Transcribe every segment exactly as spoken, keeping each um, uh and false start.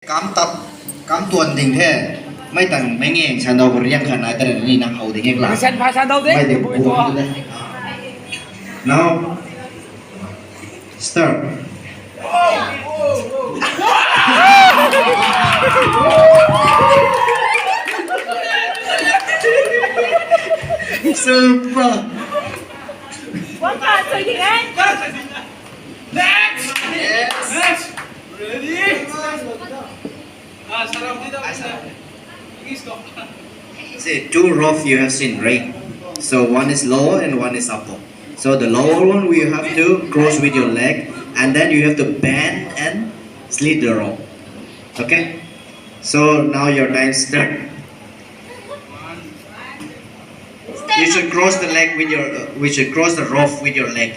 Kam tap, kam tuan ding the. Mei tang mei ngeng san dau riang khat nai ta ni nang how ding e kla. San pha san dau de. Mei de bu de. Now, start. Super. Next. Yes. Next. Ready? Ah, salam di daw. Please go. See, two rope you have seen, right? So one is lower and one is upper. So the lower one, we have to cross with your leg, and then you have to bend and slit the rope. Okay? So now your time start. You should cross the leg with your, uh, we should cross the rope with your leg.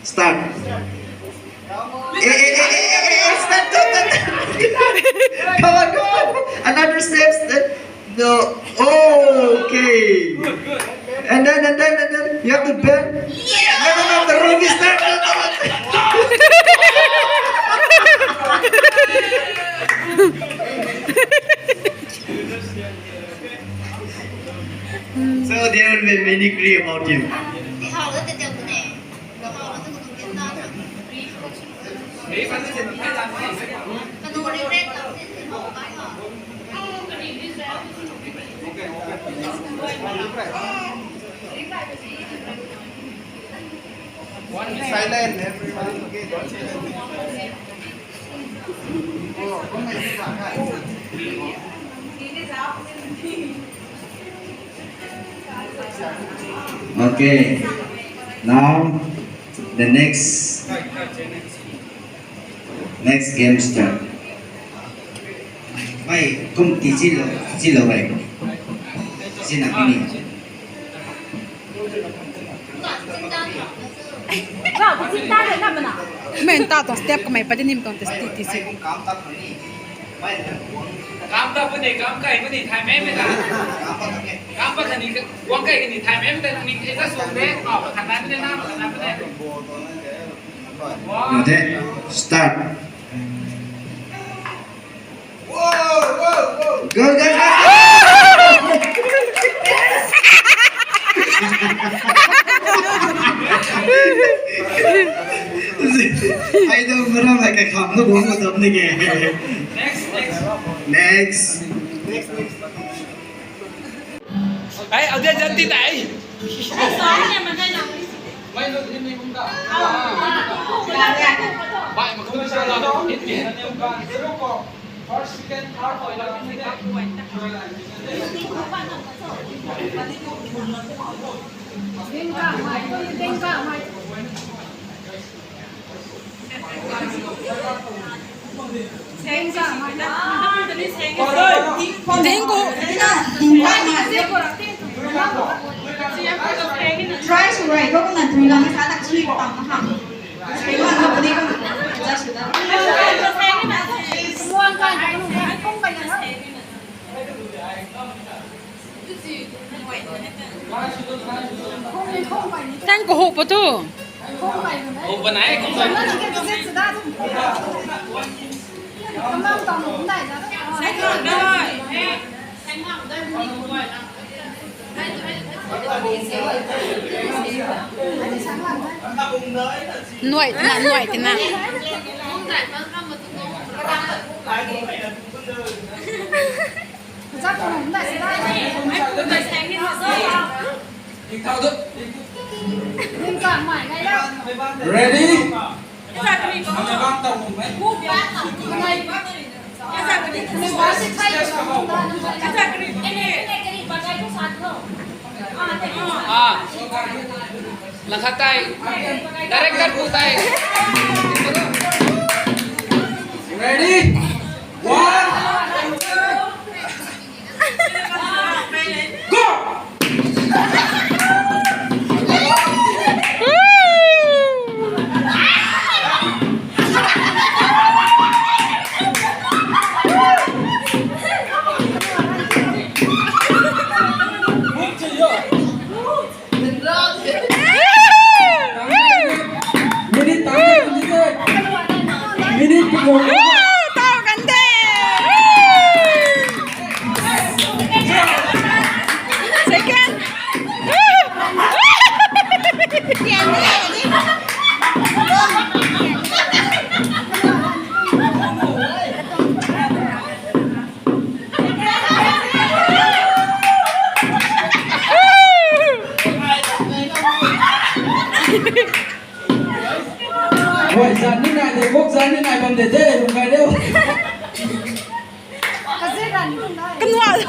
Start. Eh, eh, eh, eh, eh, eh, stop, stop, stop, stop. Come on, come on. Another step, step. No. Oh, okay. And then, and then, and then, you have to bend. No, no, no, the rope is there. No, no, no. So there will be many agree about you. Silent, everyone. Okay. Now, the next, next game start. Bhai, kum ti chi lo, chi lo bhai. Chi na kini. Mei ta tuang step kamei pati nim tuang test ti si. Kam ta puni, kam kai puni, thaymei mei ta. Kam pa kani, guang kai kani, thaymei mei ta, ni e ta suang de, kau pa khat nai mei na, pa khat nai mei. Start. Go, go, go, go. Ai dou, maram lai kai kham na bung ko dam ni ke. Next, next. Next. Ai, au de jan ti tai. Mai lo di mi bung da. Bai ma ko sa la. Hit mi. First, second, third, Try sw rei, kau kumna tui lang sa tak sui pang na ham. Sui lang na puni kau na adjust sw da. Tang ko ho pa tu. Ho pa nai, ho pa. Nuai tina, nuai tina. Ready? Ah, langkhat tei. Director pu tei. Ready? One, two, go! Guay zan ni nai de, bok zan ni nai bam de de, lung kai de. Kanuan.